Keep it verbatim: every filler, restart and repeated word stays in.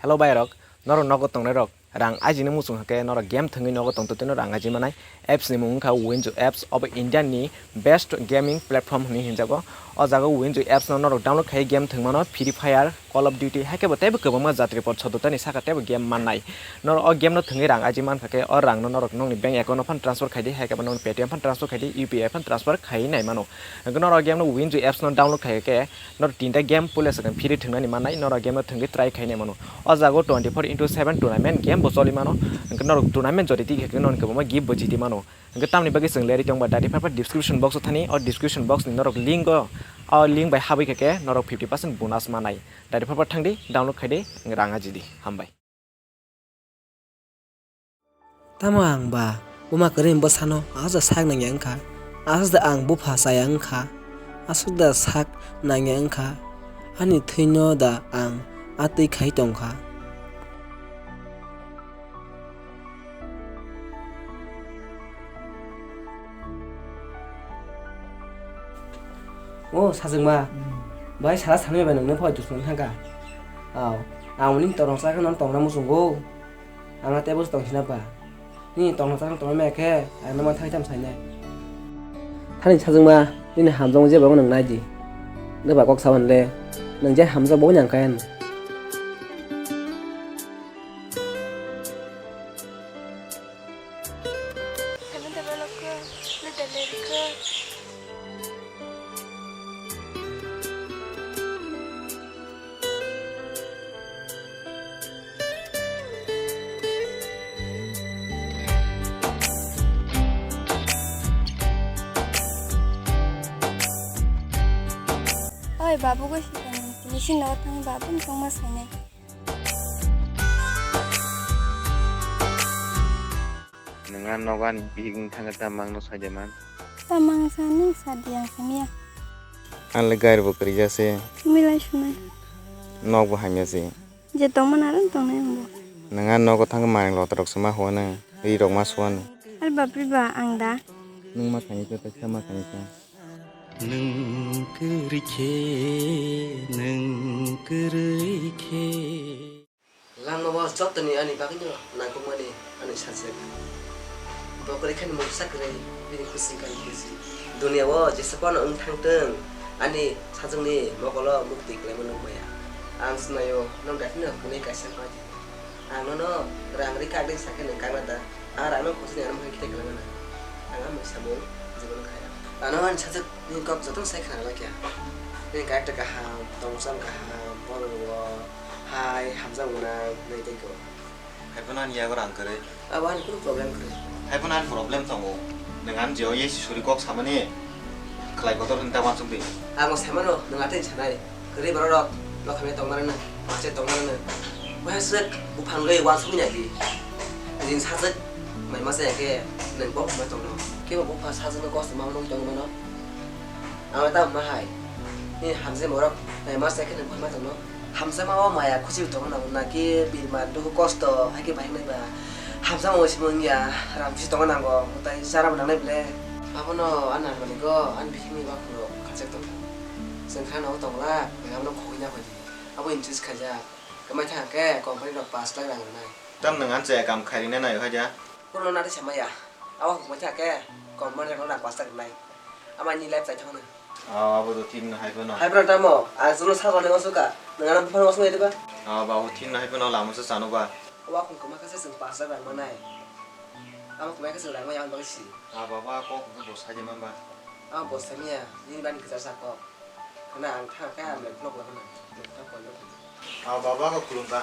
Hello bai rok, norok nogo tongnai rok, rang ajini muchung hake norok game thwngwi nogo tongtwtwino rang aji manai. Apps ni mung wngkha Winjo apps, obo India ni best gaming platform hwnwi hinjago. O jaga o Winjo apps no norok download khai game thwng mano, Free Fire, Call of Duty, hai khe bo teibo kwbangma jatri por sodotani saka teibo game mannai. Norok o game no thwngwi rang aji mankha khe o rang no norok nokni bank account no phan transfer khai di, hai khe bo nokni Paytm phan transfer khai di, U P I phan transfer khai nai mano. Hwnkhe norok game no Winjo apps no download khai khe norok tinta game puila swkang free thwngnani mannai, norok game no thwngwi try khainai mano. O jaga o twenty four into seven tournament game bo choli mano, hwnkhe norok tournament jodi twi khe norok kwbangma gift bo jiti mano. Hwnkhe tamni bagwi chwng leri tongba dati phar phar description box o thani, o description box ni norok link o, o link bai habwi khe khe norok fifty percent bonus manai. Dati phar phar thangdi, download khaidi, rang ajidi. Hambai. Tamo ang ba buma kwrwi bwsano aswk sak nangya wngkha, aswk da ang bupha chaya wngkha, aswk da sak nangya wngkha, ani thwino da ang a twi khai tongkha. O sajwkma, bai sala samya bai nongni phai dusmani thangkha. Aw, ang nini torno chakhe nang tongna muchungo. Ang a tebo tong sina ba. Nini tongno chakhe tongna maya khe, ang nang thangwi tam sainai. Thani sajwkma, nini hamjakmung jeba nang nai di. Nwng ba kok saban le, nang je hamjak bo nang kaya. Oi, babu goi sitani, tini sini nogo thangwi babu ni tongma sainai. Nwng a nogo ani bihik wng thangkhe tamo ang no sai de man? Tamo ang sa, nwng sa di, ang simiya. Ang le gari bo kwrwi ja se. Milai sunai. Nok bo hamya se. Je tongmani aro tongnai ang bo. Nwng a nogo thangkhe manwi lota rok se ma huano, ri rok ma suano. Ar bapri ba ang da. Nwng ma khaini khe, tei khe ma khaini khe. Nwng kwrwi khe, nwng kwrwi khe. Langmao jotoni ani bagwino nangkukmani ani sajwk. Bo kwrwi khani mungsa kwrwi, bini kwswng kani kwswng. Duniao jesa phano wng thangtwng, ani sajwkni mokolo muktwi kwlaima nukmaya. Ang swnaio, nwng daphino hwnwi kaisa ma di. Ang nono rang rikha, ang sakhe nwng kakna da. Ang rang no khosni ano hai khe tei kwlangna. Ang amai samung jibon khaya. Ano ani sajwk ni kok jotono sai khna lai kha. Ni kha ekta kaham, tongmosam kaham, borok bo hai hamjak mwnang nai tei ko. Hai phano ani yago rang kwrwi. Abo ani kunu problem kwrwi. Hai phano ani problem tongo. Nwng ani jio ye suri kok samani. Khlai kotor hwn ta uansuk di. Ang bo sai mano, nwng atwi sanai. Kwrwi borok rok, nokhamya tongmarano, machai tongmarano. Wahaswk buphang gwi uansukya di. Nini sajwk mai masa ya khe nwng bo hambai tongno. Kebo bupha sajwkno kosto ma nugwi tongwi mano. Ang ta ma hai. Nini hamjai borok mai masa ya khe nwng bo hambai tongno. Hamjakma o maya khusi tongo na, naki birma dukhu kosto hai khe bai wngnai ba. Hamjakma o simi wngya, ram bisi tongo nango, tai chara bo nangnai ble. Abono ani narmani go, ani bisingni ba khoro khachek tongkha. Chwng kha nogo tongla, abono khogwi na phai di. Abo insist khaijak. Kwmai thang khe company rok pash lakh rang rwnai. Tam nwng ani chaya kam khairina naio hai da? Kono nari samaya. Abo kwmai thang khe company rok rang pash lakh rwnai. Ama ni life chai thangno. Ah, abo to thik no hai phano. Hai phano tamo, ang chwngno sa rwna uansuk kha. Nwng ano buphang uansuk nai diba? Ah, ba, abo thik no hai phano lama se chano ba. Abo akhung kwma khe se chwng pash lakh rang manai. Amo kwmai khe chwng rang maya ang bagwi si. Ah, baba, kok hwnkhe bo sai de man ba? Ah, bo sai maya, nini bani kwchar sa kok. Khwna ang thang khe ang belai vlog lakhwna. Nwng thang koi rok. Ah, baba, kok khulum ba.